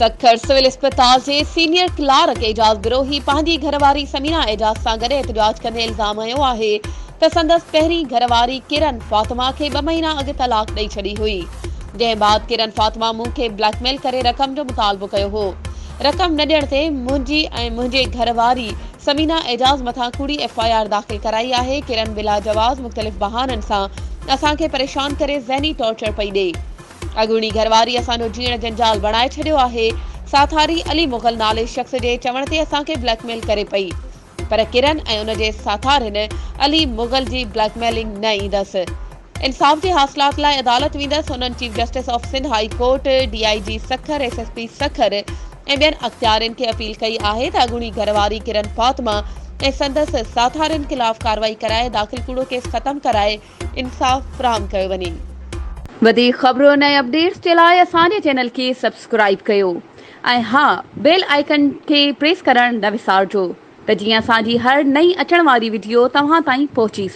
Sukkur civil اسپتال جي senior clerk Ejaz Brohi پنهنجي گهر واري ثمينه اعجاز سان گڏ احتجاج ڪندي الزام هنيو آهي ته سندس پهرين گهر واري ڪرن فاطمه کي ٻه مهينا اڳ طلاق ڏئي ڇڏي هئي جنهن بعد ڪرن فاطمه مون کي بليڪ ميل ڪري رقم جو مطالبو ڪيو هو رقم نه ڏيڻ تي منهنجي ۽ منهنجي گهر واري ثمينه اعجاز مٿان ڪوڙي ايف I R داخل ڪرائي آهي ڪرن بلا جواز مختلف بهانن سان اسان کي پريشان ڪري ذهني ٽارچر پئي ڏئي. اڳوڻي گهرواري اسان جو جيئڻ جنجال بڻائي ڇڏيو آهي، ساٿاري علي مغل نالي شخص جي چوڻ تي اسان کي بليڪ ميل ڪري پئي پر ڪرن ۽ ان جي ساٿارين علي مغل جي بليڪ ميلنگ نه ايندس انصاف جي حاصلات لاء عدالت ويندس هنن chief justice of Sindh high court, D I G Sukkur, S S P Sukkur ۽ ٻين اختيارين کي اپيل ڪئي آهي ته اڳوڻي گهرواري ڪرن فاطمه ۽ سندس ساٿارين خلاف ڪارروائي ڪرائي داخل ڪوڙو ڪيس ختم ڪرائي انصاف فراهم ڪيو وڃي. وڌيڪ خبرن ۽ اپڊيٽس جي لاء اسان جي چينل کي سبسڪرائيب ڪيو ۽ ها بيل آئيڪن کي پريس ڪرڻ نه وسارجو ته جيئن اسان جي هر نئين اچڻ واري وڊيو توهان تائين پهچي.